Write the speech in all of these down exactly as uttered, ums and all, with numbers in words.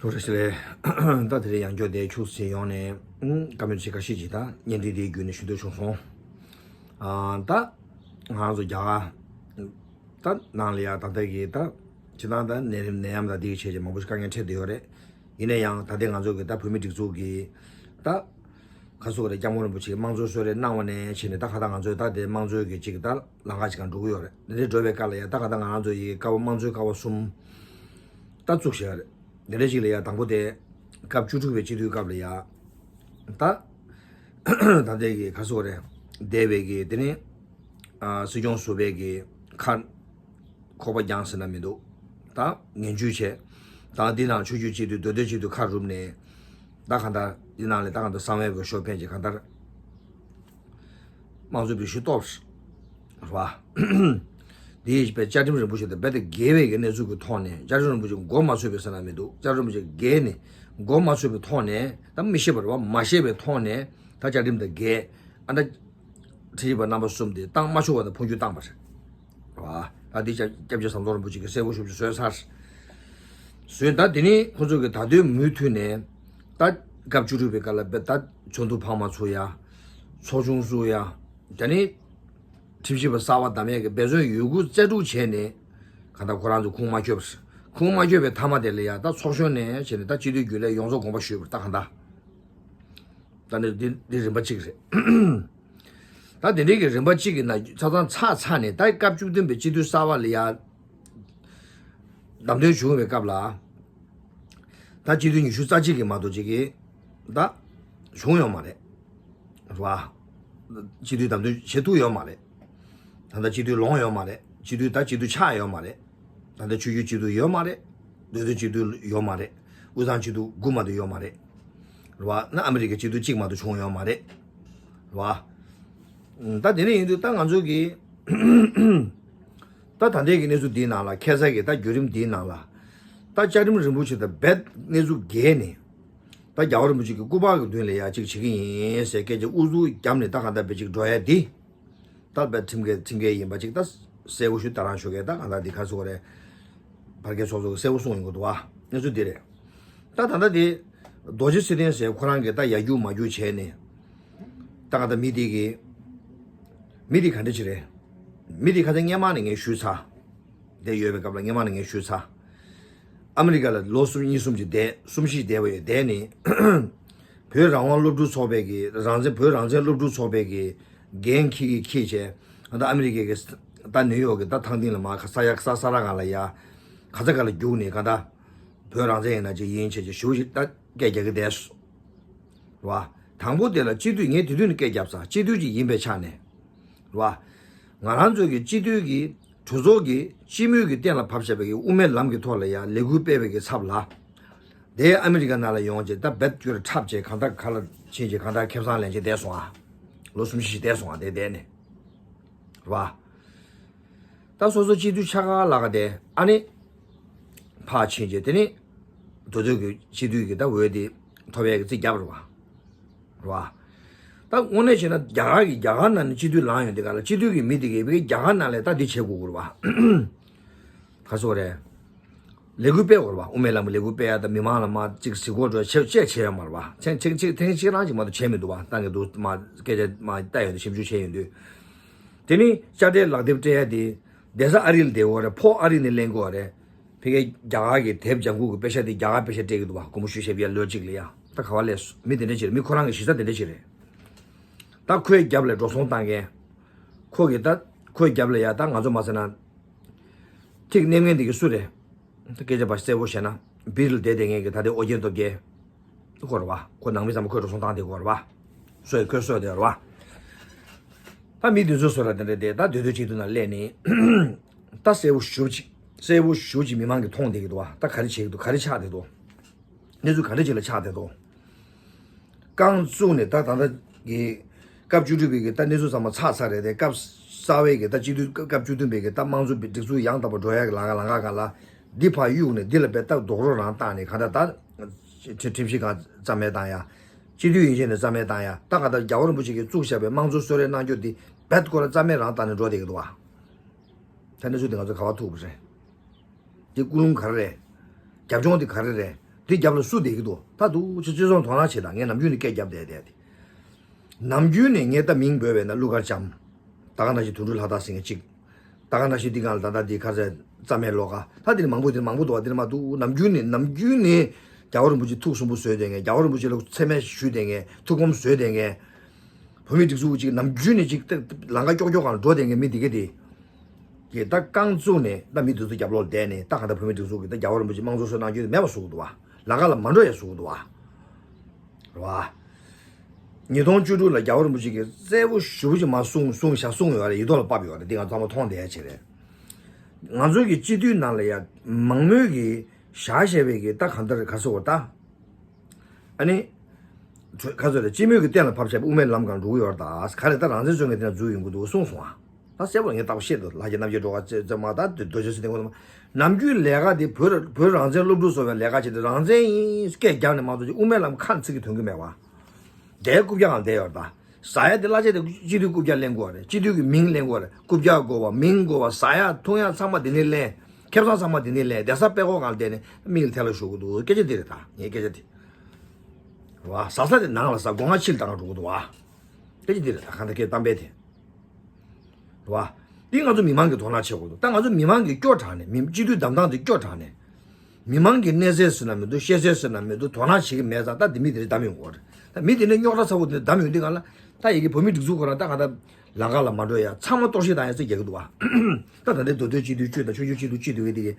ཐུགས་རྗེ་ཆེ་ལགས། ད་དེ་རིང་ཡང་བསྐྱར་དེ་ཁྱུག་ཙམ་ཡོང་ནས་ཨུམ་བཀའ་མོལ་ཅིག་ཁ་ཤས་ཅིག་ད་བརྙན་འཕྲིན་དེའི་བརྒྱུད་ནས་ཞུ་འདོད་བྱུང་སོང་། ཨ་ད་ང་རང་ཚོ་རྒྱ་གར་ད་ནང་ལ་ཡ་ད་ལྟ་གི་ད་སྤྱིར་བཏང་ད་ནད་རིམས་ནད་ཡམས་ད་དེ་གི་བྱས་རྗེས་མང་པོ་ཞིག་དཀའ་ངལ་འཕྲད་བསྡད་ཡོད་རེད། ཡིན་ན་ཡང་ད་ལྟའི་ང་ཚོ་གི་ད་བོད་མི་སྒྲིག་འཛུགས་ཀྱི་ད་ཁ་སོ་རེ་སྐྱབས་མགོན་རིན་པོ་ཆེ་གི་དམངས་གཙོའི་གསོལ་རས་གནང་བ་ནས་བྱས་ནས་ད་ག་ད་ང་ཚོའི་ད་དེ་དམངས་གཙོའི་གི་ཅིག་ད་ལམ་ཁ་ཅིག་གང་འགྲོ་གི་ཡོད་རེད། དེ་འདྲའི་འགྲོ་བའི་སྐབས་ལ་ཡ་ད་ག་ད་ང་རང་ཚོ་ཡི་ཀ་བ་དམངས་གཙོའི་ཀ་བ་གསུམ་ད་བཙུགས་བཞག་རེད། དེ་འདྲ་ཞིག་ལ་ཡ་དང་པོ་དེ་སྐབས་བཅུ་དྲུག་པའི་སྤྱི་འཐུས་སྐབས་ལ་ཡ་ད་ད་ལྟའི་གི་ཁ་སོ་རེ་འདས་པའི་གི་དེ་ནི་ཨ་སྲིད་སྐྱོང་ཟུར་པའི་གི་ཁ་ཁོག་པ་རྒྱང་ཟེར་ན་མི་འདུག་ད་ངན་ཇུས་བྱས། ད་འདི་ནང་ཆོས་བརྒྱུད་སྤྱི་འཐུས་མདོ་སྟོད་སྤྱི་འཐུས་ཁ་རུབ་ནས་ད་གང་ལྟར་འདི་ནང་ལས་ད་གང་ལྟར་གསང་བའི་གོ་ཤོག་ཕན་གྱི་གང་ལྟར་དམངས་གཙོའི་སྒྲིག་གཞི་གཏོར་རེད་བ། འདི་ཡིས་པའི་བཅའ་ཁྲིམས་རིན་པོ་ཆེ་དང་རྦད་དེ་འགལ་བའི་གི་གནས་ཚུལ་གྱི་ཐོག་ནས་བཅའ་ཁྲིམས་རིན་པོ་ཆེ་མགོ་མ་ཚོས་པའི་ཟེར་ན་མི་འདུག་བཅའ་ཁྲིམས་རིན་པོ་ཆེ་འགལ་ནས་མགོ་མ་ཚོས་པའི་ཐོག་ནས་ད་མི་ཤེས་པ་རེད་བ། མ་ཤེས་པའི་ཐོག་ནས་ད་བཅའ་ཁྲིམས་དང་འགལ་ཨ་ད། ཁྲིམས་ཞིབ་པ་རྣམ་པ་གསུམ་དེ་བཏང་མ་ཆོག་པ་དང་འཕོ་འགྱུར་བཏང་པ་རེད། རེད་བ། ད་འདི་སྐྱབས་རྗེ་ཟམ་གདོང་རིན་པོ་ཆེ་གིས་གསལ་པོ་ཞེ་པོ་ཅིག་བཟོས་ཚར། བཟོས་ད་དེ་ནི་ཁོ་ཚོ་གིས་ད་དུང་མུ་མཐུད་ནས་ད་སྐབས་བཅུ་དྲུག་པའི་སྐབས་ལ་ད་ཚོགས་འདུ་འཕར་མ་ཚུགས་ཡ། ཚོགས་ཆུང་བཙུགས་ཡ། ད་ནི་ཁྲིམས་ཞིབ་པ་གསར་པ་བདམས་ཡ་གི་འབད་བརྩོན་ཡོད་རྒུ་རྩལ་སྤྲུགས་བྱས་ནས་གང་ལྟར་ཁོ་རང་ཚོ་ཁུངས་མ་འཁྱོལ་བ་རེད། ཁུངས་མ་འཁྱོལ་བའི་མཐའ་མ་དེ་ལ་ཡ་ད་ཚོགས་གཞོན་ནས་བྱས་ནས་ད་སྤྱི་འཐུས་རྒྱུན་ལས་ཡོངས་རྫོགས་དགོངས་པ་ཞུས་པ་རེད། ད་གང་ལྟར། ད་ནི་འདི་འདི་རིམ་པ་གཅིག་རེད། ད་དེ་འདྲའི་གི་རིམ་པ་གཅིག་གི་ནང་ཆ་ཚང་ཚར་ཚར་ནས་ད་སྐབས་བཅུ་བདུན་པའི་སྤྱི་འཐུས་གསར་པ་ལ་ཡ་བདམས་ཐོན་བྱུང་བའི་སྐབས་ལ་ད་སྤྱི་འཐུས་ཉི་ཤུ་རྩ་གཅིག་གི་མ་གཏོགས་ཅིག་གི་ད་བྱུང་ཡོད་མ་རེད། རེད་བ། སྤྱི་འཐུས་བདམས་ཐོན་བྱེད་ཐུབ་ཡོད་མ་རེད། ད་ལྟ་སྤྱི་འཐུས་ལོངས་ཡོད་མ་རེད། སྤྱི་འཐུས་ད་སྤྱི་འཐུས་ཆགས་ཡོད་མ་རེད། ད་ལྟ་ཆོས་བརྒྱུད་སྤྱི་འཐུས་ཡོད་མ་རེད། མདོ་སྟོད་སྤྱི་འཐུས་ཡོད་མ་རེད། དབུས་གཙང་སྤྱི་འཐུས་དགུ་མ་གཏོགས་ཡོད་མ་རེད། རེད་བ། ན་ཨ་མི་རི་ཀའི་སྤྱི་འཐུས་གཅིག་མ་གཏོགས་བྱུང་ཡོད་མ་རེད། རེད་བ། ད་དེ་འདྲ་ཡིན་དུས་ད་ང་ཚོ་གི་ད་ད་ལྟའི་གི་གནས་ཚུལ་འདིའི་ནང་ལ་ཁ་སང་གི་ད་བརྒྱུད་རིམ་འདིའི་ནང་ལ་ད་བཅའ་ཁྲིམས་རིན་པོ་ཆེ་དང་རྦད་གནས་ཚུལ་འགལ་ནས་ད་རྒྱལ་བ་རིན་པོ་ཆེ་གི་སྐུ་པར་གི་མདུན་ལ་ཡ་གཅིག་བྱེད་ཀྱི་ཡིན་ཟེར་སྐད་ཆ་ཨུ་ཚུགས་བརྒྱབ་ནས་ད་གང་ལྟར་བེད་ཅིག་འགྲོ་ཡ་འདི། ད་བེད་ཁྲིམས་འགལ་ཁྲིམས་འགལ་ཡིན་པ་ཅིག་ད་གསལ་པོ་ཞུ་ད་རང་ཞུ་གས་ད་གང་ལྟར་འདི་ཁ་སོ་རེད། བར་བརྒལ་ཚོགས་གཙོ་གིས་གསལ་པོ་གསུངས་ཡོང་གི་འདུག་བ། གནས་ཚུལ་འདི་རེད། ད་ད་ལྟ་དེ་རྡོ་རྗེ་ཚེ་བརྟན་ཟེར་ཁོ་རང་གིས་ད་ཡར་རྒྱུག་མར་རྒྱུག་བྱས་ནས་ད་གང་ལྟར་མི་དེ་གི་མི་དེ་ག་འདྲ་ཅིག་རེད། མི་དེ་ཁ་སང་སྔས་མ་ནས་ངས་ཞུས་ཚར། དེ་ཡོད་པའི་སྐབས་ལ་སྔས་མ་ནས་ངས་ཞུས་ཚར། ཨ་མི་རི་ཀ་ལ་ལོ་གསུམ་གཉིས་གསུམ་ཅིག་བསྡད་གསུམ་བཞི་བསྡད་པ་ཡོད་བསྡད་ནས་བོད་རང་དབང་སློབ་ཕྲུག་ཚོགས་པའི་གི་རང་བཙན་བོད་རང་བཙན་སློབ་ཕྲུག་ཚོགས་པའི་གི་འགན་འཁྱེར་གི་འཁྱེར་བྱས་ད་ལྟ་ཨ་མི་རི་ཀའི་གི་ད་ནིའུ་ཡོག་གི་ད་ཐང་སྟེང་ལ་མར་ས་ཡ་ས་ས་ར་གང་ལ་ཡ་ག་ས་ག་ལ་རྒྱུགས་ནས་ག་ད་བོད་རང་བཙན་ཡིན་ན་ཅིག་ཡིན་བྱས་ཅིག་ཞུ་ཞིག་ད་སྐད་རྒྱག་གི་བསྡད་སོང་། རེད་བ། དང་པོ་དེ་ལ་སྤྱི་འཐུས་ངས་དེ་དུས་ནས་སྐད་བརྒྱབ་ཚར། སྤྱི་འཐུས་ཅིག་ཡིན་པའི་ཆ་ནས། རེད་བ། ང་རང་ཚོའི་གི་སྤྱི་འཐུས་ཀྱི་གྲོས་ཚོགས་ཀྱི་སྤྱི་མོས་ཀྱི་གཏན་ལ་ཕབ་བཞག་པའི་གི་དབུ་མའི་ལམ་གྱི་ཐོག་ལ་ཡང་ལས་འགུལ་སྤེལ་བའི་གི་ཚབ་ལ། དེ་ཨ་མི་རི་ཀ་ནང་ལ་ཡོང་རྗེས་ད་རྦད་སྐྱོར་འཁྲབ་བྱས་གང་ལྟར་ག་ལ་ཕྱིན་རྗེས་གང་ལྟར་ཁེ་བཟང་ལེན་བྱས་བསྡད་སོང་ཨ། ལོ་གསུམ་བཞི་ཞིག་བསྡད་སོང་ཨ་དེ་བསྡད་ནས། རེད་བ། ད་སོ་སོ་སྤྱི་འཐུས་ཆགས་ཁ་ལ་ག་དེ་ཨ་ནི། ཕར་ཕྱིན་རྗེས་དེ་ནི། མདོ་སྟོད་ཀྱི་སྤྱི་འཐུས་ཀྱི་ད་འོས་དེ་ཐོབ་ཡས་ཀྱི་རྩིས་བརྒྱབ་རེད་བ། རེད་བ། ད་དངོས་གནས་བྱས་ན་རྒྱ་གར་གྱི་རྒྱ་གར་ནང་ནས་སྤྱི་འཐུས་ལངས་ཡོང་དུས་ག་ལ་སྤྱི་འཐུས་ཀྱི་མི་དེ་གས་བའི་རྒྱ་གར་ནང་ལས་ད་འདི་བྱེད་དགོས་ཀྱི་རེད་བ། ག་སོ་རེད། ལས་འགུལ་སྤེལ་དགོས་རེད་བ། དབུ་མའི་ལམ་གྱི་ལས་འགུལ་སྤེལ་ཡ་ད་མི་མང་ལ་མ་གཅིག་གཟིགས་སྐོར་འགྲོ་བྱས་བྱས་བྱས་ཡོད་མ་རེད་བ། ཐེངས་གཅིག་གཅིག་ཐེངས་གཅིག་རང་གཅིག་མ་གཏོགས་བྱས་མི་འདུག་བ། བཏང་གི་འདུག་མ་སྐད་ཆ་མ་བལྟས་ཡོང་དུས་ཞིབ་འཇུག་བྱས་ཡོང་དུས། དེ་ནི་དཔྱ་ཁྲལ་ལག་དེབ་སྤྲད་ཡ་དེ། བསྡད་ས་ཨ་རི་ལ་བསྡད་ཡོད་རེད། ཕོ་ཨ་རི་ནས་ལེན་དགོས་རེད། ཕ་གིའི་རྒྱ་གར་གྱི་དེབ་ལྗང་ཁུ་གི་པེ་ཤ་དེ་རྒྱ་གར་པེ་ཤ་སྤྲད་ཀྱི་འདུག་བ། སྒོར་མོ་བཞི་བཞི་བརྒྱབ་ལོ་གཅིག་ལ་ཡ། ད་ག་བ་ལས་སོང་། མི་དེ་འདྲ་ཅིག་རེད། མི་ཁོ་རང་གི་གཞི་རྩ་དེ་འདྲ་ཅིག་རེད། ད་ཁོའི་རྒྱབ་ལ་འགྲོ་སོང་བཏང་མཁན། ཁོ་གི་ད་ཁོའི་རྒྱབ་ལ་ཡ་ད་ང་ཚོ་མ་ཟེར་ན། ཐིག་མནན་མཁན་དེ་གི་སུ་རེད། ད་སྐད་ཆ་བ་གསལ་པོ་བཤད་ན། སྦིར་ལ་བསྡད་བསྡད་མཁན་གི་ད་ལྟའི་ཨོ་རྒྱན་སྟོབས་རྒྱལ། ཁོ་རེད་བ། ཁོ་ནང་མི་ཚང་མ་ཁོས་འགྲོ་སོང་བཏང་བསྡད་ཁོ་རེད་བ། སོས་ཁོས་སོས་བསྡད་རེད་བ། ད་མི་དེ་ཚོ་སོ་ར་དེ་འདྲ་དེ་ད་སྡོད་སྡོད་ཅིག་ཏུ་ན་སླེབས་ནས། ད་གསལ་པོ་ཞེ་པོ་ཅིག་གསལ་པོ་ཞེ་པོ་ཅིག་མི་མང་གིས་མཐོང་བསྡད་ཀྱི་འདུག་བ། ད་ག་རེ་བྱེད་ཀྱི་འདུག་ག་རེ་ཆགས་བསྡད་འདུག་གནས་ཚུལ་ག་འདྲ་ཅིག་ལ་ཆགས་བསྡད་འདུག་རྐང་བཙུགས་ནས་ད་ད་ལྟ་གི་སྐབས་བཅུ་དྲུག་པའི་གི་ད་གནས་ཚུལ་ཚང་མ་ཚར་ཚར་རེད་དེ། སྐབས་གསར་བའི་གི་ད་སྤྱི་འཐུས་སྐབས་བཅུ་བདུན་པའི་གི་ད་དམངས་གཙོ་སྒྲིག་འཛུགས་ཡང་དག་པ་འགྲོ་ཡ་གི་ལམ་ཁ་ལམ་ཁ་སྒང་ལ་འདི་ཕར་གཡུགས་ནས་འདི་ལ་དཔེ་ད་རྡོག་རོ་རང་བཏང་ནས་གང་ལྟར་ད་ཁྲིམས་ཁྲིམས་གཞི་སྒང་རྩ་མེད་བཏང་ཡ། སྤྱི་འཐུས་ཡིན་ཞེས་ནས་རྩ་མེད་བཏང་ཡ། ད་གང་ལྟར་རྒྱལ་བ་རིན་པོ་ཆེ་གིས་བཙུགས་བཞག་པའི་དམངས་གཙོ་གསོལ་རས་གནང་རྒྱུ་འདི་རྦད་ཁོ་རང་རྩ་མེད་རང་བཏང་ནས་འགྲོ་བསྡད་ཀྱི་འདུག་བ། ད་གནས་ཚུལ་འདི་ང་ཚོ་ག་པར་ཐུག་པ་རེད། འདི་ཀུན་སློང་ག་རེ་རེད། རྒྱབ་ལྗོངས་འདི་ག་རེ་རེད། དེ་རྒྱབ་ལ་སུ་བསྡད་ཀྱི་འདུག་ད་འདུག་ཅི་ཅི་སོང་དོ་སྣང་བྱེད་དང་། ངས་ནམ་རྒྱུན་ནས་སྐད་རྒྱབ་བསྡད་བསྡད་དེ། ནམ་རྒྱུན་ནས་ངས་ད་མིང་འབོད་པས་ན་ཀླུ་མཁར་བྱམས། ད་ག་ནང་བཞིན་དོན་གྲུབ་ལྷ་དར་ཟེར་མཁན་གཅིག་ད་ག་ནང་བཞིན་འདི་གང་ལ་ད་ལྟ་འདི་ཁ་ཟས་རྩ་མེད་ལོག་ག་ད་འདི་ནི་མང་པོ་འདི་ནི་མང་པོ་འདུག་བ། འདི་ནི་མ་འདུག་ནམ་རྒྱུན་ནས་ནམ་རྒྱུན་ནས་རྒྱལ་བ་རིན་པོ་ཆེ་ཐུགས་གསོན་པོ་བཟོས་བསྡད་མཁན། རྒྱལ་བ་རིན་པོ་ཆེ་ལ་མཚན་སྨད་ཞུས་བསྡད་མཁན། ཐུགས་དགོངས་བཟོས་བསྡད་མཁན། བོད་མི་སྒྲིག་འཛུགས་ཅིག་ནམ་རྒྱུན་ནས་ཅིག་ལམ་ཁ་ཀྱོག་ཀྱོག་གང་འགྲོ་བསྡད་མཁན་མི་འདི་ག་དེ་གི་ད་རྐང་བཙུགས་ནས་ད་མི་འདི་ཚོ་རྒྱབ་ལོག་བསྡད་ནས། ད་གང་ལྟར་བོད་མི་སྒྲིག་འཛུགས་ཀྱི་ད་རྒྱལ་བ་རིན་པོ་ཆེ་དམངས་གཙོ་སྲོལ་གནང་རྒྱུ་དེ་མེད་པ་བཟོ་གི་འདུག་བ། ལམ་ཁ་ལ་མ་འགྲོ་ཡ་བཟོ་གི་འདུག་བ། རེད་བ། ཉིས་སྟོང་བཅུ་དྲུག་ལ་རྒྱལ་བ་རིན་པོ་ཆེ་གིས་གསལ་པོ་ཞེ་པོ་ཅིག་མར་གསུངས་གསུངས་བཞག་གསུངས་ཡོད་རེད། ཡིད་ཐོག་ལ་ཕབ་ཡོད་རེད། འདི་ང་ཚང་མ་མཐོང་བསྡད་ཡ་ཅིག་རེད། ང་ཚོ་གི་སྤྱི་འཐུས་ནང་ལ་ཡ་མང་མོས་ཀྱིས་བཞག་བཞག་པའི་གི་ད་གང་ལྟར་ག་ཟེར་བ་ད། ཨ་ནི། ག་ཚོད་རེད། སྤྱི་མོས་ཀྱི་གཏན་ལ་ཕབ་བྱས་པའི་དབུ་མའི་ལམ་སྒང་འགྲོ་གི་ཡོད་རེད་ད། ག་རེ་ད་རང་བཙན་རྩོད་མཁན་དེ་འདྲ་འཛུལ་ཡོང་གི་འདུག་གསུངས་སོང་ཨ། ད་གསལ་པོ་ངས་རྟག་པར་བཤད་འདུག་ལྷ་རྗེ་རྣམ་རྒྱལ་སྒྲོལ་དཀར་རྩེ་རྩེ་མ་ད་རྡོ་རྗེ་སེ་བརྟན་ཁོ་ཚང་མ། ནམ་རྒྱུན་ལས་ཀ་དེ་བོད་བོད་རང་བཙན་སློབ་ཕྲུག་ཚོ་བའི་ལས་ཀ་བྱེད་དུས་རང་བཙན་ཡིན་སྐད་རྒྱབ་ནས་མ་གཏོགས་ཅིག་དབུ་མའི་ལམ་ཁ་ནས་ཚིག་གི་ཐོན་གི་མེད་བ། དེའི་རྐུབ་བཀྱག་ལ་བསྡད་ཡོད་རེད་ད། ཟ་ཡ་དེ་གླ་ཆ་དེ་སྤྱི་འཐུས་རྐུབ་བཀྱག་ལེན་དགོས་རེད། སྤྱི་འཐུས་ཀྱི་མིང་ལེན་དགོས་རེད། རྐུབ་བཀྱག་དགོས་པ། མིང་དགོས་པ། ཟ་ཡ་འཐུང་ཡ་ཚང་མ་དེ་ནས་ལེན། ཁེ་བཟང་ཚང་མ་དེ་ནས་ལེན། བསྡད་ས་པད་ཀོག་སྒང་ལ་བསྡད་ནས་མིག་ལ་ཐལ་ལ་ཞོག་གི་འདུག་སྐད་ཆ་འདི་རེད་ད། ངའི་སྐད་ཆ་འདི། རེད་བ། ཟ་ས་དེ་ནང་ལ་ཟ། སྒོ་ང་ཕྱི་ལ་བཏང་འགྲོ་གི་འདུག་བ། སྐད་ཆ་འདི་རེད་ད། གང་ལྟར་སྐད་གཏམ་དཔེ་དེ། རེད་བ། འདི་ང་ཚོ་མི་མང་གིས་དོ་སྣང་བྱེད་དགོས་འདུག་ད་ང་ཚོ་མི་མང་གིས་སྐྱོ་དྲགས་ནས། མི་སྤྱི་འཐུས་བདམས་སྟངས་དེ་སྐྱོ་དྲགས་ནས། མི་མང་གི་གནས་ཚད་ཟེར་ན་མི་འདུག་ཤེས་ཚད་ཟེར་ན་མི་འདུག་དོ་སྣང་བྱེད་ཀྱི་མེད་ཙང་། ད་འདི་མི་དེ་འདྲ་བདམས་ཡོང་གི་ཡོད་རེད། ད་མི་དེ་འདྲ་རྙོག་དྲ་ཚ་པོ་དེ་འདྲ་བདམས་ཡོང་དུས་སྒང་ལ། ད་ཡ་གི་བོད་མི་སྒྲིག་འཛུགས་ཁོ་རང་ད་གང་ལྟར་ལམ་ཁ་ལ་མ་འགྲོ་ཡ། ཚང་མ་གཏོར་བཤིག་བཏང་ཡ་རྩིས་རྒྱག་གི་འདུག་བ། ད་ད་ལྟའི་མདོ་སྟོད་སྤྱི་འཐུས་བཅུ་དང་ཆོས་བརྒྱུད་སྤྱི་འཐུས་བཅུ་དེ་གི་དེ་གི་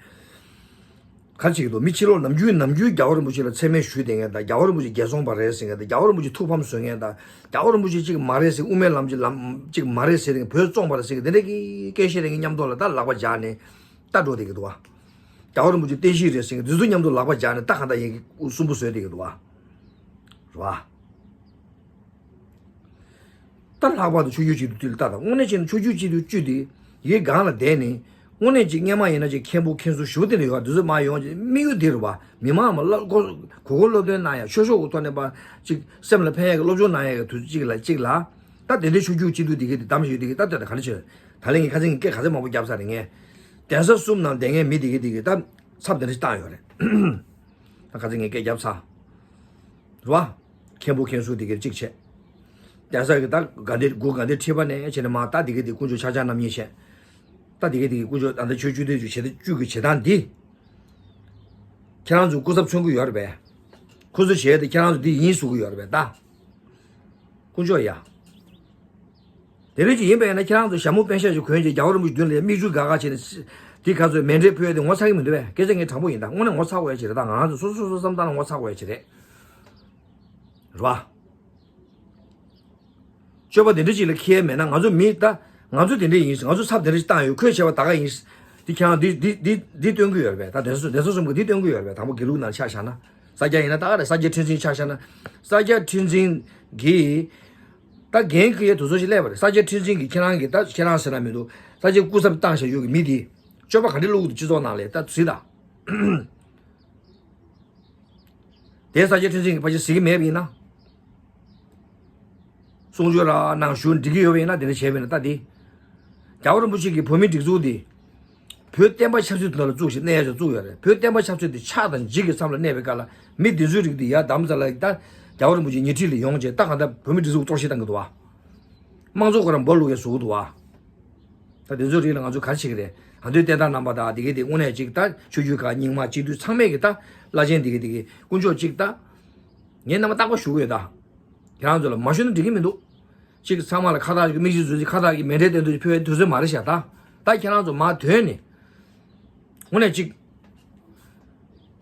ག་རེ་བྱེད་ཀྱི་འདུག་མི་ཕྱི་ལོགས་ནམ་རྒྱུན་ནམ་རྒྱུན་རྒྱལ་བ་རིན་པོ་ཆེ་ལ་མཚན་སྨད་ཞུས་བསྡད་མཁན་དང་། རྒྱལ་བ་རིན་པོ་ཆེ་རྒྱལ་སྲུང་པ་རེད་ཟེར་མཁན་དང་། རྒྱལ་བ་རིན་པོ་ཆེ་ཐུགས་ཕམ་བཟོ་མཁན་དང་། རྒྱལ་བ་རིན་པོ་ཆེ་གཅིག་མ་རེད་ཟེར། དབུ་མའི་ལམ་གྱི་ལམ་གཅིག་མ་རེད་ཟེར་མཁན། བོད་བཙོངས་པ་རེད་ཟེར་མཁན་དེ་འདྲ་གི་སྐད་བཤད་མཁན་གྱི་མཉམ་དུ་ལ་ད་ལག་པ་སྦྱར་ནས་ད་འགྲོ་བསྡད་ཀྱི་འདུག་བ། རྒྱལ་བ་རིན་པོ་ཆེ་བསྟན་བཤིག་རེད་ཟེར་མཁན་དེ་ཚོ་མཉམ་དུ་ལག་པ་སྦྱར་ནས་ད་གང་ལྟར་ཡ་གི་སུན་པོ་བཟོས་བསྡད་ཀྱི་འདུག་བ། རེད་བ། ད་ལྷག་པར་དུ་ཆོས་བརྒྱུད་སྤྱི་འཐུས་བཅུ་ལ་ལྟ་དང་། དངོས་གནས་བྱས་ན་ཆོས་བརྒྱུད་སྤྱི་འཐུས་བཅུ་དེ་ཡི་སྒང་ལ་བསྡད་ནས། དངོས་གནས་ཅིག་སྔོན་མ་ཡིན་ན་ཅིག་མཁན་པོ་མཁན་ཟུར་ཞེ་པོ་དེ་འདྲ་ཡོད་པ། དེ་ཚོ་མར་ཡོང་ཅིག་དམིགས་ཡུལ་འདི་རེད་བ། མི་མང་མ་སློབ་གོ་གོ་གོ་སློབ་སྟོན་གནང་ཡ། ཆོས་ཕྱོགས་ཀྱི་ཐོག་ནས་པ་ཅིག་སེམས་ལ་ཕན་ཡ་གི་སློབ་སྦྱོང་གནང་ཡ་གི་དུས་གཅིག་ལ་གཅིག་ལ། ད་དེ་འདྲའི་ཆོས་བརྒྱུད་སྤྱི་འཐུས་དེ་གི་དེ་གདམ་བཞིན་དེ་གི་ད་ལྟ་ག་རེ་བྱས། ད་ལན་ངས་ཁ་སང་གི་སྐད་ག་ཚད་མང་པོ་བརྒྱབ་ཚར་རེད། ངས་གདན་ས་གསུམ་ནང་བསྡད་མཁན་མི་དེ་གི་དེ་གི་ད་ཚབ་དེ་འདྲ་ཞིག་བཏང་ཡོད་རེད། ད་ཁ་སང་ངས་སྐད་བརྒྱབ་ཚར། རེད་བ། མཁན་པོ་མཁན་ཟུར་དེ་གིར་གཅིག་བྱས། གདན་ས་གི་ད་དགའ་ལྡན་གུ་དགའ་ལྡན་ཁྲི་པ་ནས་བྱས་ནས་མར་ད་དེ་གི་དེ་དཀོན་མཆོག་ཆག་ཆག་རྣམ་གཉིས་བྱས། ད་དེ་གི་དེ་གི་དཀོན་མཆོག་ད་ལྟ་ཆོས་བརྒྱུད་དེ་བརྒྱུད་བྱེད་དེ་བཅུ་གི་བྱེད་སྟངས་འདི། ཁྱེད་རང་ཚོ་སྐུ་ཚབ་མཚོན་གི་ཡོད་རེད་པས། ཁོ་ཚོ་བྱས་ཏེ་ཁྱེད་རང་ཚོ་འདི་ཡིན་ཟེར་གི་ཡོད་རེད་པས་ད། དཀོན་མཆོག་ཡ། དེ་རིང་ཅིག་ཡིན་པས་ན་ཁྱེད་རང་ཚོ་ཞྭ་མོ་པེན་ཤ་ཞིག་གོན་བྱས་རྒྱལ་བ་རིན་པོ་ཆེ་མདུན་ལ་མིག་ཆུ་འགག་འགག་བྱས་ནས། དེ་ག་ཚོད་མེ་འདྲེད་ཕུལ་ཡ་དེ་ངོ་ཚ་གི་མི་འདུག་པས། སྐད་ཆ་ངས་དྲང་པོ་ཡིན་ད། དངོས་གནས་ངོ་ཚ་དགོས་ཡ་ཅིག་རེད་ད། ང་རང་ཚོ་སོ་སོ་སོ་བསམ་བཏང་ན་ངོ་ཚ་དགོས་ཡ་ཅིག་རེད། རེད་བ། སྤྱོད་པ་དེ་འདྲ་ཅིག་ལ་འཁྱེར་མེད་ན། ང་ཚོ་མི་ད། ང་ཚོ་དེ་འདྲ་ཡིན། ང་ཚོ་ཚབ་དེ་འདྲ་ཞིག་བཏང་ཡོད། ཁོས་བྱས་པ་ད་ག་ཡིན། དེ་ཁྱེད་རང་འདི་འདི་འདི་འདི་སྟོན་གི་ཡོད་རེད་པས། ད་གདན་ས་གདན་ས་གསུམ་གི་འདི་སྟོན་གི་ཡོད་རེད་པས། དང་པོ་དགེ་ལུགས་ནང་ཆ་བཞག་ན། ས་སྐྱ་ཡིན་ན་ད་ག་རེད། ས་སྐྱ་ཁྲི་འཛིན་ཆ་བཞག་ན། ས་སྐྱ་ཁྲི་འཛིན་གྱིས། ད་འགན་འཁྱེར་ཡས་དུས་ཚོད་ཅིག་སླེབས་པ་རེད། ས་སྐྱ་ཁྲི་འཛིན་གྱིས་ཁྱེད་རང་གི་ད་ཁྱེད་རང་ཟེར་ན་མི་འདུག་ས་སྐྱ་སྐུ་ཚབ་བཏང་བཞག་ཡོད་ཀྱི་མི་དེ། སྤྱོད་པ་ག་འདྲ་བླུག་འདུག་སྤྱི་ཚོགས་ནང་ལ་ད་གཟིགས་དང་། དེ་ས་སྐྱ་ཁྲི་འཛིན་གྱིས་ཕལ་ཆེར་གཟིགས་ཀྱི་མེད་པ་ཡིན་ན། གསུང་ཆོས་རང་ནང་ཞུགས་འགྲིག་གི་ཡོད་པ་ཡིན་ན། དེ་འདྲ་བྱས་པ་ཡིན་ན། ད་དེ། རྒྱལ་བ་རིན་པོ་ཆེ་གིས་བོད་མིའི་སྒྲིག་འཛུགས་དེ། བོད་བསྟན་པ་ཆབ་སྲིད་དེ་ལ་བཙུགས་ཤིག་གནས་ཡ་ཅིག་བཙུགས་ཡོད་རེད། བོད་བསྟན་པ་ཆབ་སྲིད་དེ་ཆགས་དང་འཇིག་གི་མཚམས་ལ་གནས་པའི་སྐབས་ལ། མི་འདི་ཚོའི་རིགས་དེ་ཡར་དམ་ཚ་ལ་ད་རྒྱལ་བ་རིན་པོ་ཆེ་ཉེ་འཁྲིས་ལ་ཡོང་བྱས། ད་གང་ལྟར་བོད་མིའི་སྒྲིག་འཛུགས་གཏོར་བཤིག་བཏང་གི་འདུག་བ། དམངས་གཙོ་ཁོ་རང་འབོར་བླུག་ཡ་བཟོ་གི་འདུག་བ། ད་དེ་ཚོའི་རིགས་ལ་ང་ཚོས་ག་རེ་བྱེད་ཀྱི་རེད། ད་དུང་བསྟན་བདག་རྣམ་པ་དང་དེ་གའི་དེ་དངོས་གནས་ཅིག་ད་ཆོས་བརྒྱུད་ཁག་རྙིང་མ་སྤྱི་འཐུས་ཚང་མས་ཀྱི་ད་བླ་ཆེན་དེ་གའི་དེ་གའི་དཀོན་མཆོག་ཅིག་ད། ངས་རྣམ་པ་རྟག་པར་ཞུ་གི་ཡོད་ད། ཁྱེད་རང་ཚོ་ལ་མ་ཞུ་ན་འགྲིག་གི་མི་འདུག་ཅིག་ཚང་མ་ལ་ཁ་བཏགས་ཀྱི་མིག་ཆུ་འཛུལ་ཅིག་ཁ་བཏགས་ཀྱི་མེ་འདྲེད་སྟོན་དུས་ཕུལ་བའི་དུས་ཚོད་མ་རེད་ཤག་ད། ད་ཁྱེད་རང་ཚོ་མ་དོན་ནས། དངོས་གནས་ཅིག་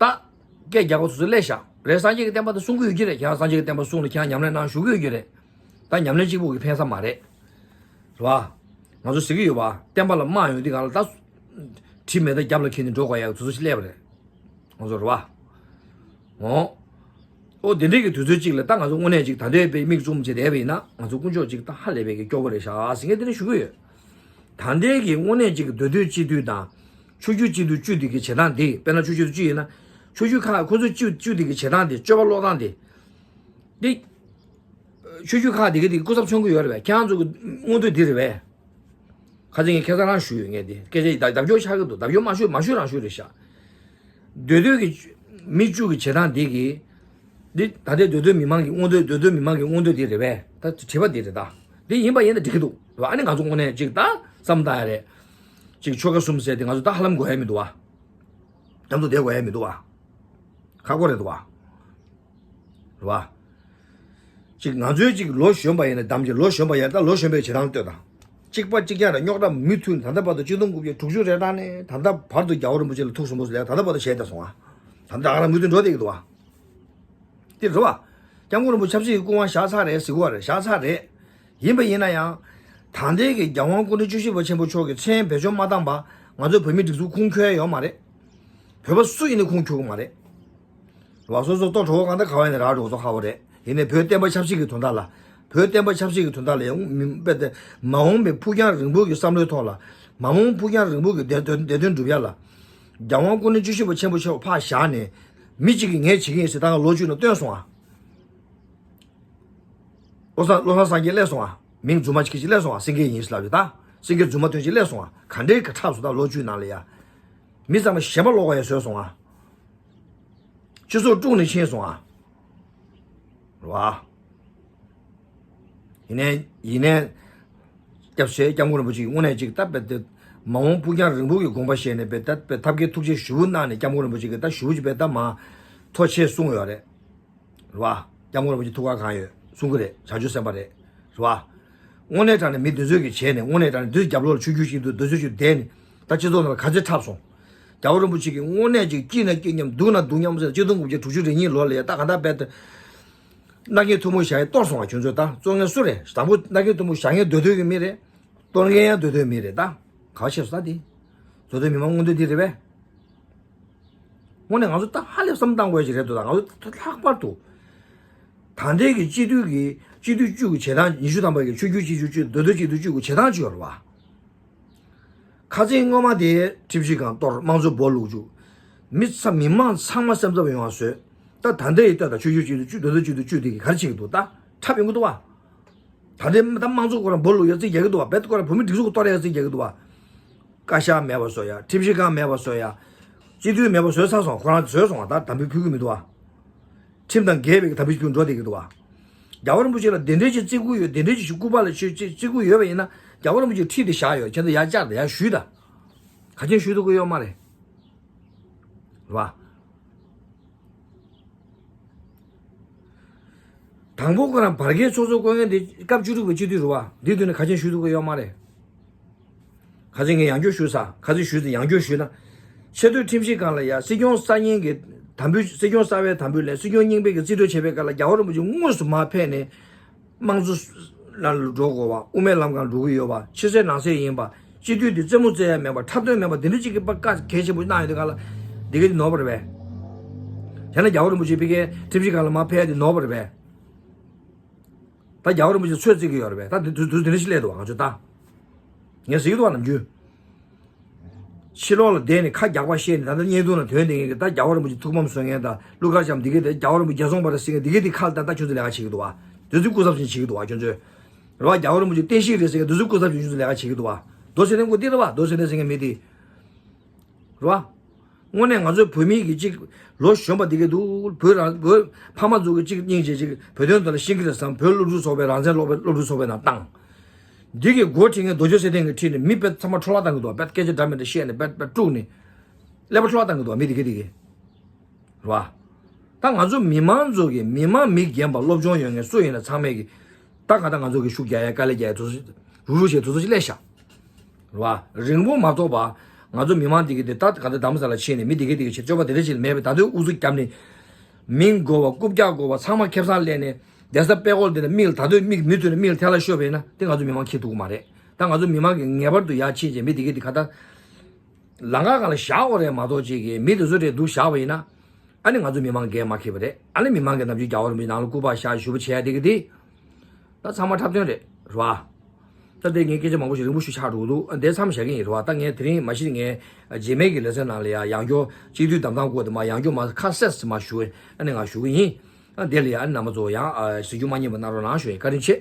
ད། སྐད་རྒྱག་པ་དུས་ཚོད་སླེབས་ཤག་རེད། སངས་རྒྱས་ཀྱི་བསྟན་པ་དེ་སྲུང་གི་ཡོད་ཀྱི་རེད། ཁྱེད་རང་སངས་རྒྱས་ཀྱི་བསྟན་པ་སྲུང་ལ་ཁྱེད་རང་ཉམས་ལེན་གནང་ཞུ་གི་ཡོད་ཀྱི་རེད། ད་ཉམས་ལེན་གཅིག་པོ་གིས་ཕན་ས་མ་རེད། རེད་བ། ང་ཚོ་ཟེར་གི་ཡོད་བ། བསྟན་པ་ལ་དམག་ཡོང་དུས་གང་ལ་ད། གྲི་མེ་མདའ་རྒྱབ་ལ་འཁྱེར་ནས་འགྲོ་དགོས་ཡག་དུས་ཚོད་ཅིག་སླེབས་པ་རེད། ང་ཚོ་རེད་བ། འོ། འོ་དེ་འདྲའི་གི་དུས་ཚོད་ཅིག་ལ་ད་ང་ཚོ་དངོས་གནས་ཅིག་ད་ལྟའི་དཔེ་མིག་བཙུམ་བྱས་བསྡད་པ་ཡིན་ན། ང་ཚོ་དཀོན་མཆོག་ཅིག་ད་ཧ་ལས་པའི་གི་སྐྱོ་པོ་རེད་ཤག་ཟེར་ངས་དེ་འདྲ་ཞུ་གི་ཡོད། ད་ལྟའི་གི་དངོས་གནས་ཅིག་གི་མདོ་སྟོད་སྤྱི་འཐུས་དང་། ཆོས་བརྒྱུད་སྤྱི་འཐུས་བཅུ་དེ་གི་བྱེད་སྟངས་དེ། དཔེར་ན་ཆོས་བརྒྱུད་བཅུ་ཡིན་ན། ཆོས་བརྒྱུད་ཁག་ཁོ་ཚོ་བཅུ་བཅུ་དེ་གི་བྱེད་སྟངས་དེ། སྤྱོད་པ་བློ་སྟངས་དེ། འདི། ཆོས་བརྒྱུད་ཁག་དེ་གི་དེ་གི་སྐུ་ཚབ་མཚོན་གི་ཡོད་རེད་པས། ཁྱེད་རང་ཚོ་གི་མངོན་འདོད་འདི་རེད་པས། ཁ་སང་ངས་ཁ་སང་རང་ཞུས་ཡོད། ངས་དེ་སྐད་ཆ་ཡི་ད་བརྡབ་སྐྱོར་ཆགས་ཀྱི་འདུག་བརྡབ་སྐྱོར་མ་ཞུ་མ་ཞུ་རང་ཞུ་རེད་ཤག་མདོ་སྟོད་ཀྱི་ མི་བཅུ་གི་བྱེད་སྟངས་འདི་གི། འདི་ད་ལྟའི་མདོ་སྟོད་མི་མང་གི་མངོན་འདོད། མདོ་སྟོད་མི་མང་གི་མངོན་འདོད་འདི་རེད་པས། ད་དྲི་བ་འདི་རེད་ད། འདི་ཡིན་པ་ཡིན་ན་འགྲིག་གི་འདུག་རེད་བ། ཨ་ནི་ང་ཚོ་དངོས་གནས་ཅིག་ད་བསམ་བཏང་ཡ་རེད། ཅིག་ཆོལ་ཁ་གསུམ་ཟེར་དེ་ང་ཚོ་ད་ཧ་ལམ་དགོས་ཡ་མི་འདུག་བ། རྒྱ་མཚོ་བསྡད་དགོས་ཡ་མི་འདུག་བ། ཁག་པོ་རེད་འདུག་བ། རེད་བ། ཅིག་ང་ཚོའི་ཅིག་ལོ་གཞོན་པ་ཡིན་ན་གདམ་གྱི། ལོ་གཞོན་པ་ཡིན་ན། ད་ལོ་གཞོན་པའི་བྱེད་སྟངས་ལྟོས་དང་། གཅིག་པ་གཅིག་རྐྱང་རེད། རྙོག་དྲ་མུ་མཐུད་ནས་ད་ལྟ་བར་དུ་ཆིག་སྟོང་དགུ་བརྒྱ་དྲུག་ཅུ་རེ་གྲངས་ནས་ད་ལྟ་བར་དུ་རྒྱལ་བ་རིན་པོ་ཆེ་ལ་ཐུགས་སུན་པོ་ཟེར་ཡ་ད་ལྟ་བར་དུ་བྱས་བསྡད་སོང་ང་། ད་ལྟ་རང་མུ་མཐུད་འགྲོ་བསྡད་ཀྱི་འདུག་བ། དེ་རེད་བ། སྐྱབས་མགོན་རིན་པོ་ཆེ་ཆབ་སྲིད་ཀྱི་སྐུ་དབང་བཞག་ཚར་རེད་ཟེར་གྱི་ཡོད་རེད། བཞག་ཚར་རེད། ཡིན་པ་ཡིན་ན་ཡང་། ད་ལྟའི་གི་རྒྱལ་དབང་སྐུ་ཕྲེང་བཅུ་བཞི་པ་ཆེན་པོ་མཆོག་གི་མཚན་བེད་སྤྱོད་མ་བཏང་བ་ང་ཚོའི་བོད་མིའི་སྒྲིག་འཛུགས་ཁུངས་འཁྱོལ་ཡོད་མ་རེད། བོད་པ་སུ་ཡིན་ནའི་ཁུངས་འཁྱོལ་གི་མ་རེད། རེད་བ། སོ་སོ་ལྟོ་གྲོགས་པོ་གང་ལྟར་ག་བ་ཡིན་ནའི་རག་འགྲོ་ཚོ་ཁག་པོ་རེད། ཡིན་ནའི་བོད་བསྟན་པ་ཆབ་སྲིད་ཀྱི་དོན་དག་ལ། བོད་བསྟན་པ་ཆབ་སྲིད་ཀྱི་དོན་དག་ལ་ཡང་མི་དཔེ་དེ་མ་འོངས་པའི་ཕུགས་རྒྱང་རིང་པོ་གི་བསམ་བློའི་ཐོག་ལ། མ་འོངས་ཕུགས་རྒྱང་རིང་པོ་གི་བདེ་དོན་བདེ་དོན་སྒྲུབ་ཡ་ལ། རྒྱལ་དབང་སྐུ་ཕྲེང་བཅུ་བཞི་པ་ཆེན་པོ་མཆོག་ཕར་བཞག་ནས། མི་གཅིག་གིས་ངས་བྱེད་ཀྱི་ཡིན་ཟེར་ད་ག་ལོ་བཅུ་ནང་བཏོན་སོང་ཨ། བློ་བཟང་བློ་བཟང་སངས་རྒྱས་སླེབས་སོང་ཨ། མིང་རྫུན་མ་ཅིག་ཅིག་སླེབས་སོང་ཨ། སེང་གེ་ཡིན་ཟེར་ལབ་ཡོད་ད། སེང་གེ་རྫུན་མ་ཐོན་ཅིག་སླེབས་སོང་ཨ། ག་འདྲའི་ག་འཁྲབ་སོང་ད་ལོ་བཅུའི་ནང་ལ་ཡ། མི་ཚང་མ་ཞེན་པ་ལོག་པ་ཡ་བཟོས་སོང་ཨ། སྤྱི་ཚོགས་དཀྲུགས་ནས་ཕྱིན་སོང་ཨ། རེད་བ། ཡིན་ནའི་ཡིན་ནའི། སྐྱབས་སེ་སྐྱབས་མགོན་རིན་པོ་ཆེ་གིས་དངོས་གནས་ཅིག་ད་དཔེ་དེ། མ་འོངས་ཕུགས་རྒྱང་རིང་པོ་གི་དགོངས་པ་བཞེས་ནས་དཔེ་ད་དཔེ་ཐབས་མཁས་ཐུགས་རྗེ་ཞེ་པོ་གནང་ནས་སྐྱབས་མགོན་རིན་པོ་ཆེ་གིས་ད་ཞེ་པོ་ཅིག་དཔེ་ད་མ། ཐུགས་རྗེ་ཆེ་གསུངས་ཡོད་རེད། རེད་བ། སྐྱབས་མགོན་རིན་པོ་ཆེ་ཐུགས་ཁག་གང་ཡོད་གསུང་གི་རེད། བྱང་ཆུབ་སེམས་དཔའ་རེད། རེད་བ། དངོས་གནས་དྲང་གནས་མི་འདི་ཚོས་ཀྱི་བྱས་ནས་དངོས་གནས་དྲང་གནས་འདི་རྒྱབ་ལོགས་ལ་ཆོས་བརྒྱུད་ཅིག་འདུག་འདི་ཚོས་ཀྱི་བསྡད་ནས་ད་སྤྱི་ཚོགས་ནང་ལ་ག་ཚོད་འཁྲབ་སོང་། རྒྱལ་བ་རིན་པོ་ཆེ་གིས་དངོས་གནས་ཅིག་སྐྱིད་ན་སྐྱིད་མཉམ་སྡུག་ན་སྡུག་མཉམ་ཟེར་ཆིག་སྟོང་དགུ་བརྒྱ་དྲུག་ཅུ་རེ་གཉིས་ལོ་ལ་ཡ་ད་ག་ད་རྦད་དེ། མནའ་གན་ཐུང་མོ་བཞག་ཡ་གཏོར་སོང་བ་ཁྱོད་ཚོས་ད་གཙོ་ངན་སུ་རེད། དང་པོ་མནའ་གན་ཐུང་མོ་བཞག་མཁན་སྡོད་སྡོད་ཀྱི་མི་རེད། གཏོར་མཁན་ཡང་སྡོད་སྡོད་མི་རེད་ད། ག་བ་ཆེ་སོང་ད་དེ། སྡོད་སྡོད་མི་མང་མངོན་འདོད་འདི་རེད་པས། དངོས་གནས་ང་ཚོ་ད་ཧ་ལས་བསམ་བཏང་དགོས་ཡ་ཅིག་རེད་འདུག་ད་ང་ཚོ་ད་ལྷག་པར་དུ། ད་ལྟའི་གི་སྤྱི་འཐུས་ཀྱི་སྤྱི་འཐུས་བཅུ་གི་བྱེད་སྟངས་ཉི་ཤུ་ཐམ་པ་གི་ཆོས་བརྒྱུད་སྤྱི་འཐུས་བཅུ་མདོ་སྟོད་སྤྱི་འཐུས་བཅུ་གི་བྱེད་སྟངས་ཅིག་ཡོད་རེད་བ། ཁ་སང་སྔོན་མ་དེ་ཁྲིམས་ཞིབ་ཁང་གཏོར་དམངས་གཙོ་སྦོ་ལུག་བཅུག་མི་ས་མི་མང་ཚང་མ་སེམས་འཚབ་ཡོང་བ་བཟོས། ད་ད་ལྟའི་ལྟ་ད་ཆོས་བརྒྱུད་སྤྱི་འཐུས་བཅུ་མདོ་སྟོད་སྤྱི་འཐུས་བཅུ་དེ་གི་ག་རེ་བྱེད་ཀྱི་འདུག་ད་འཁྲབ་ཡོང་གི་འདུག་བ། ད་ལྟའི་ད་དམངས་གཙོ་ཁོ་རང་སྦོ་ལུག་ཡ་རྩིས་རྒྱག་གི་འདུག་བ། རྦད་དེ་ཁོ་རང་བོད་མི་སྒྲིག་འཛུགས་གཏོར་ཡ་རྩིས་རྒྱག་གི་འདུག་བ། བཀའ་ཤག་མེད་པ་བཟོ་ཡ། ཁྲིམས་ཞིབ་ཁང་མེད་པ་བཟོ་ཡ། སྤྱི་འཐུས་མེད་པ་བཟོས་ཚར་སོང་། ཁོ་རང་བཟོས་སོང་བ། ད་དམ་འབུལ་ཕུལ་གི་མི་འདུག་བ། ཁྲིམས་དང་འགལ་བའི་དམ་འབུལ་ཕུལ་འགྲོ་བསྡད་ཀྱི་འདུག་བ། རྒྱལ་བ་རིན་པོ་ཆེ་ལ་དེ་འདྲའི་ཅིག་བརྩི་བཀུར་ཡོད། དེ་འདྲའི་ཅིག་སྐུ་པར་ལ་ཅིག་ཅིག་བརྩི་བཀུར་ཡོད་པ་ཡིན་ན་རྒྱལ་བ་རིན་པོ་ཆེ་ཁྲིད་དེ་བཞག་ཡོད། ཁྱེད་ཚོ་ཡར་བཅར་དང་ཡར་ཞུས་དང་། ག་ཅན་ཞུ་ཐུབ་ཀྱི་ཡོད་མ་རེད། རེད་བ། དང་པོ་ཁོ་རང་བར་བརྒལ་ཚོགས་གཙོ་བསྐོ་མཁན་དེ་སྐབས་བཅུ་དྲུག་པའི་སྤྱི་འཐུས་རེད་བ། འདི་དུས་ནས་ག་ཅན་ཞུ་ཐུབ་ཀྱི་ཡོད་མ་རེད། ཁ་ཅིག་ངས་ཡང་བསྐྱར་ཞུས་ས། ཁ་ཅིག་ཞུས་ཏེ་ཡང་བསྐྱར་ཞུས་ན། ཆེས་མཐོའི་ཁྲིམས་ཞིབ་ཁང་ལ་ཡ་སྲིད་སྐྱོང་གསར་རྙིང་གི་དམ་འབུལ། སྲིད་སྐྱོང་གསར་པའི་དམ་འབུལ་ལས་སྲིད་སྐྱོང་རྙིང་པའི་གི་རྩིས་སྤྲོད་བྱེད་པའི་སྐབས་ལ་རྒྱལ་བ་རིན་པོ་ཆེ་དངོས་སུ་མར་ཕེབས་ནས། དམངས་གཙོ་ལ་འགྲོ་དགོས་པ། དབུ་མའི་ལམ་སྒང་འགྲོ་གི་ཡོད་པ། ཕྱི་གསལ་ནང་གསལ་ཡིན་པ། སྤྱི་འཐུས་དེ་རྩེད་མོ་རྩེ་ཡ་མེད་པ། འཁྲབ་སྟོན་མེད་པ། དེ་འདྲ་ཅིག་གི་བཀའ་གལ་ཆེན་པོ་གནང་ཡོད་དུས་སྒང་ལ། འདི་ག་དེ་ནོར་བ་རེད་པས། དེ་ན་རྒྱལ་བ་རིན་པོ་ཆེ་ཕ་གིའི་ཁྲིམས་ཞིབ་ཁང་ལ་མར་ཕེབས་ཡ་དེ་ནོར་བ་རེད་པས། ད་རྒྱལ་བ་རིན་པོ་ཆེ་ཚོད་རྩིས་ཀྱི་ཡོད་རེད་པས། ད་དེ་དུས་དུས་དེ་འདྲ་ཞིག་སླེབས་འདུག་བ། ང་ཚོ་ད། ངས་ཟེར་གྱི་འདུག་བ། ནམ་རྒྱུན། ཕྱི་ལོགས་ལ་བསྡད་ནས་ཁ་རྒྱག་པ་བཤད་ནས། ད་ལྟ་བརྙན་ཐུང་ལ་དོན་དེ་ངས་ད་རྒྱལ་བ་རིན་པོ་ཆེ་ཐུགས་ཕམ་བཟོ་མཁན་དང་། ཀླུ་མཁར་བྱམས་འདི་གས་དེ། རྒྱལ་བ་རིན་པོ་ཆེ་རྒྱལ་སྲུང་པ་རེད་ཟེར་མཁན་འདི་གས་དེ་ཁ་ལ་ད་ལྟ་ཁྱོད་ཚོ་ལས་ཀ་བྱེད་ཀྱི་འདུག་བ། དེ་ཚོའི་སྐུ་ཚབ་ཅིག་བྱེད་ཀྱི་འདུག་བ་ཁྱོད་ཚོས། རེད་བ། རྒྱལ་བ་རིན་པོ་ཆེ་བསྟན་བཤིག་རེད་ཟེར་མཁན་དེ་ཚོའི་སྐུ་ཚབ་ཅིག་ཁྱོད་ཚོ་ལས་ཀ་བྱེད་ཀྱི་འདུག་བ། མདོ་སེ་རེ་མགོ་འདི་རེད་བ། མདོ་སེ་རེ་ཟེར་མཁན་མི་དེ། རེད་བ། དངོས་གནས་ང་ཚོའི་བོད་མི་གི་ཅིག་ལོ་གཞོན་པ་འདི་གས་འདུག་བོད་རང་བོད་ཕ་མ་ཚོ་གི་ཅིག་སྙིང་རྗེ་ཅིག་བོད་དོན་དོན་ལ་ཤེས་ཀྱི་རེད་བསམ། བོད་སློབ་ཕྲུག་ཚོགས་པའི་རང་བཙན་སློབ་སློབ་ཕྲུག་ཚོགས་པའི་ནང་བཏང་། འདི་གི་འགོ་ཁྲིད་མཁན་རྡོ་རྗེ་གསེར་ལྡན་གྱི་ཁྲིད་ནས་མི་དཔེ་ཚང་མ་འཕྲོ་བརླག་བཏང་གི་འདུག་བ། དཔེ་སྐད་ཆ་འདྲ་མི་འདྲ་བཤད་ནས་དཔེ་དཔེ་དཀྲུགས་ནས་ཀླད་པ་འཕྲོ་བརླག་བཏང་གི་འདུག་བ། མི་འདི་གས་འདི་གས། རེད་བ། ད་ང་ཚོ་མི་མང་ཚོ་གི་མི་མང་མི་རྒན་པ་སློབ་སྦྱོང་ཡོད་མཁན་སུ་ཡིན་ན་ཚང་མས་གི། ད་ག་ད་ང་ཚོ་གི་ཤུགས་རྒྱག་ཡ་དཀའ་ལས་རྒྱག་ཡ་དུས་ཚོད་རུག་རུག་བྱས་དུས་ཚོད་ཅིག་སླེབས་ཤག་རེད་བ། རིང་པོ་མ་ཐོགས་པ། ང་ཚོ་མི་མང་འདི་གི་དེ་ད་ག་ད་དམ་ས་ལ་ཕྱིན་ནས་མི་འདི་གི་འདི་གི་ཆེད་སྤྱོད་པ་དེ་འདྲ་ཅིག་ལ་མེད་པའི། ད་དུང་ཨུ་ཚུགས་བརྒྱབ་ནས། མིང་དགོས་པ། རྐུབ་བཀྱག་དགོས་པ། ཚང་མ་ཁེ་བཟང་ལེན་ནས། བསྡད་ས་དཔེ་ཀོར་འདི་ལ་མིག་ལ་ད་དུང་མིག་མུ་མཐུད་ནས་མིག་ལ་ཐལ་བ་ཤོར་བ་ཡིན་ན་དེ་ང་ཚོ་མི་མང་ཁྱེར་ཐུབ་ཀྱི་མ་རེད། ད་ང་ཚོ་མི་མང་གི་ངེས་པར་དུ་ཡར་ཕྱིན་བྱས་མི་འདི་གི་འདི་ག་ད། ལམ་ཁ་སྒང་ལ་བཞག་དགོས་རེད་མ་གཏོགས། ཅིག་གིས་མི་དེ་ཚོ་རེ་འདུག་བཞག་པ་ཡིན་ན། ཨ་ནི་ང་ཚོ་མི་མང་འགན་མ་འཁྱེར་བ་རེད། ཨ་ནི་མི་མང་གིས་ནམ་རྒྱུན་རྒྱལ་བ་རིན་པོ་ཆེ་ནང་ལ་སྐུ་པར་བཞག་ཞུ་བ་བྱས་ཡ་དེ་གི་དེ། ད་ཚང་མ་འཁྲབ་སྟོན་རེད། རེད་བ། ད་དེ་ངས་སྐད་ཆ་མང་པོ་ཞིག་རིང་པོ་ཞིག་ཆགས་འགྲོ་གི་འདུག་ཨ། དེ་མཚམས་བཞག་གི་ཡིན། རེད་བ། ད་ངས་དེ་རིང་མ་གཞི་ངས་རྗེས་མའི་གི་ལེ་ཚན་ནང་ལ་ཡ་ཡང་བསྐྱར་སྤྱི་འཐུས་གདམ་ཐང་སྐོར་དེ་མར་ཡང་བསྐྱར་མར་ཁ་གསལ་མར་ཞུ། ཨ་ནི་ང་ཞུ་གི་ཡིན། ཨ། དེ་ལ་ཡ་ཨ་ནི་རྣམ་པ་ཚོ་ཡང་། ཨ། གཟིགས་རྒྱུ་མ་བསྙེལ་བ་གནང་རོགས་གནང་ཞུ་ཡིན། བཀའ་དྲིན་ཆེ།